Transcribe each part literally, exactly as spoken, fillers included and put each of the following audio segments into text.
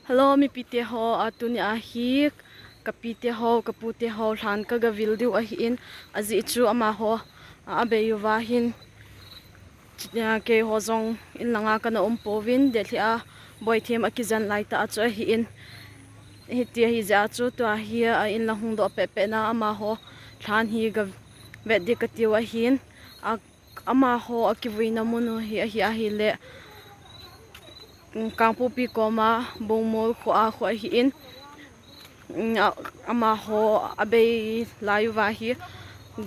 Hello, mipite ho, a, tuni a hi ka pite ho, ka pute ho lhan ka gavil diu ahin, ajeh chu amaho, a, abei uva hin, a, keiho jong in langa kana um pouvin, Delhi a boithem akijen laitah a chu ahin, hiti ahi jeh a chu tua hi a in lang hung doh pehpeh na amaho lhan hi gavet ding katiu ahin, a, amaho akivuina mun u hi ahi, ahile, mm, Kangpokpi koma Bongmol kho a kho ahin, mm, a, amaho abei lai uva hi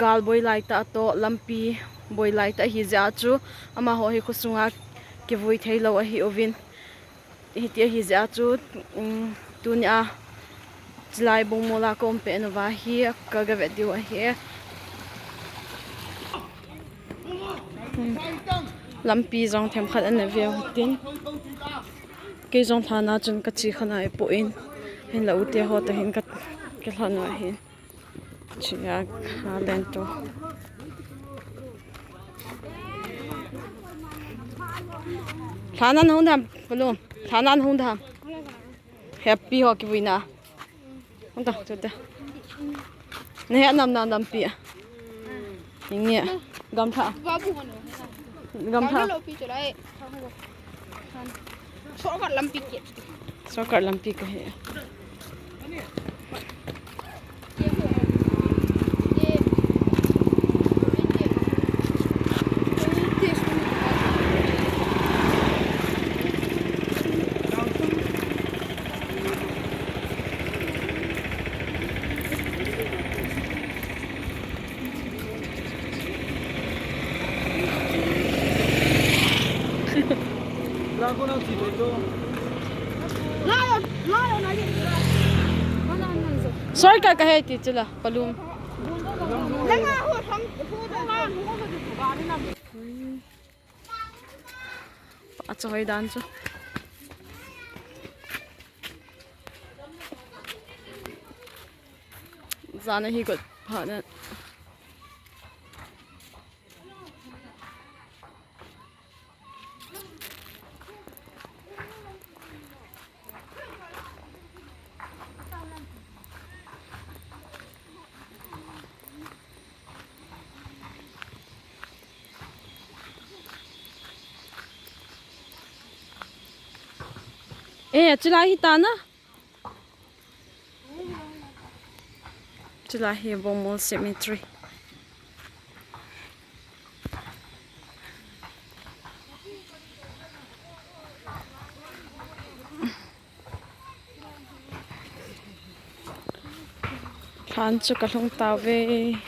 gal boi laitah toh lampi boi laitah ahi jeh a chu amaho hi khosunga kivui theilou ahiuvin. Hiti ahi jeh a chu, um, tuni a chilai Bongmol a ka um pet uva hi ka gavet diu ahi. Hmm. Lampi jong themkhat ana veu hitin. Kei jong lhan a chun kache kha naipon, hinla ute ho toh hin ka, kalhan u ahin. Chia, a, len to. Lhan a nahung dem, Palum. Lhan a nahung dem. Happy ho kivuina. Hung ta, chu ta. Nahet nam na lampi a. Inge. Gamtha. Gamtha. Shortcut lampi kit. Shortcut lampi kahi. Shortcut kahi ti chula, Palum. Achoi dan chu. Jan ahi got phat na. Eh, chulai hi ta na. Chulai hi Bongmol Cemetery. Lhan chu kalhung tauve.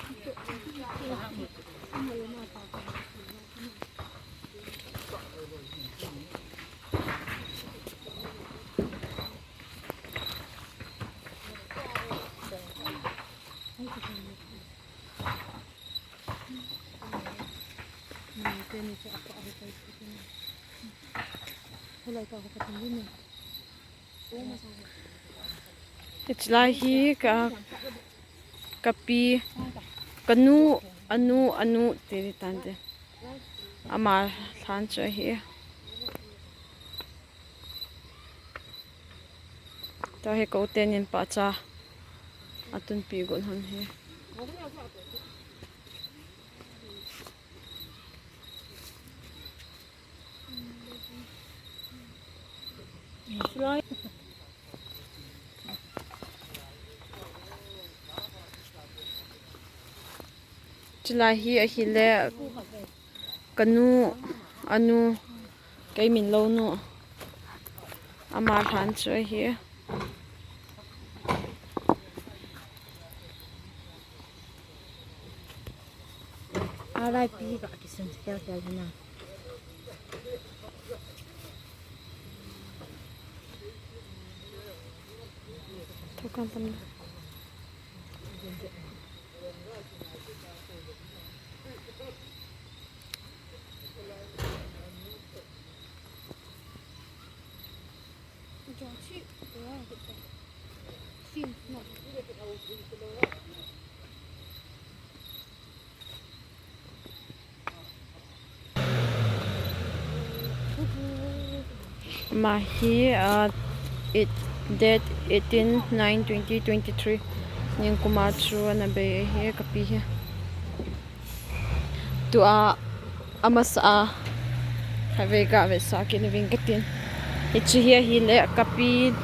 Hichelai hi ka, ka pi, ka nu, anu, anu, ti tante. Ama lhan chu ahi. Tua hi ka u tenin pahcha atunpi got hon hi. Chulai hi ahile ka nu, anu, kei min lou nu. Ama lhan chu ahi. R I P ka kisun tel tel na. Thokan tam. Ama hi, ah, eight, date eighteen nine twenty twenty-three. Nikum a chu ana bei ahi kapi hi. Tua amasa a kave kave sa kit uving katin. Hiche hi ahile kapi,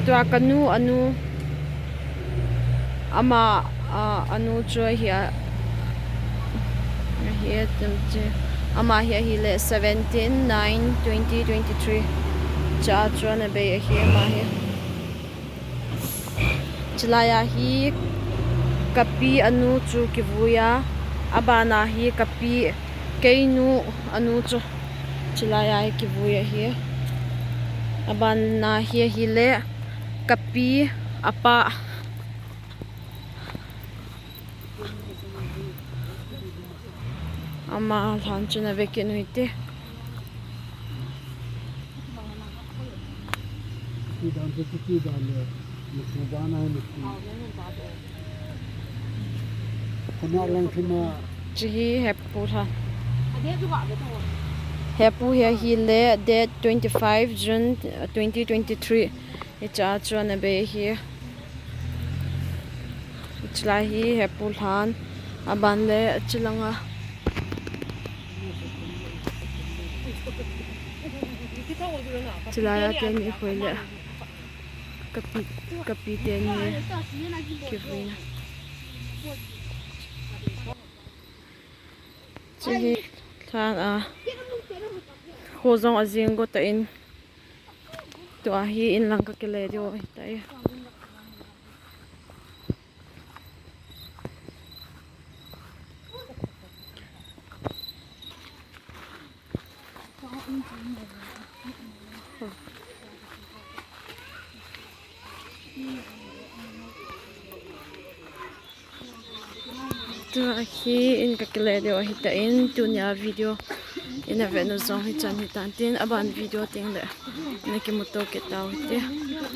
tua kanu anu, ama, a, anu chu ahi a, ahi a, tum chu. Ama hi ahile seventeen nine twenty twenty-three. Cha chu ana bei ahi ama hi. Chulai a hi kapi anu chu kivui a, abana hi kapi keinu anu chu chulai a hi kivui ahi. Abana hi ahile kapi apa. Ama lhan chu ana ve kit u hite. Ti dan te, ti dan le, ni ku ba na ni ku. Kona lang thima. Hiche hi hepu lhan. Hepu hi ahile date twenty-five June, uh, twenty twenty-three. Hiche a chu ana bei ahi. Chulai hi hepu lhan, aban le chulanga. Chulai a kei ni khoi le kapi, kapi teni kivuina. Hiche hi lhan a, kho jong ajing go tan. Tua hi in lang kakile diu ahitai. Tua hi in kakile diu ahitan, tunia video ina venu jong hichan hitan tin, aban video teng le ina kimuto kit tau hite.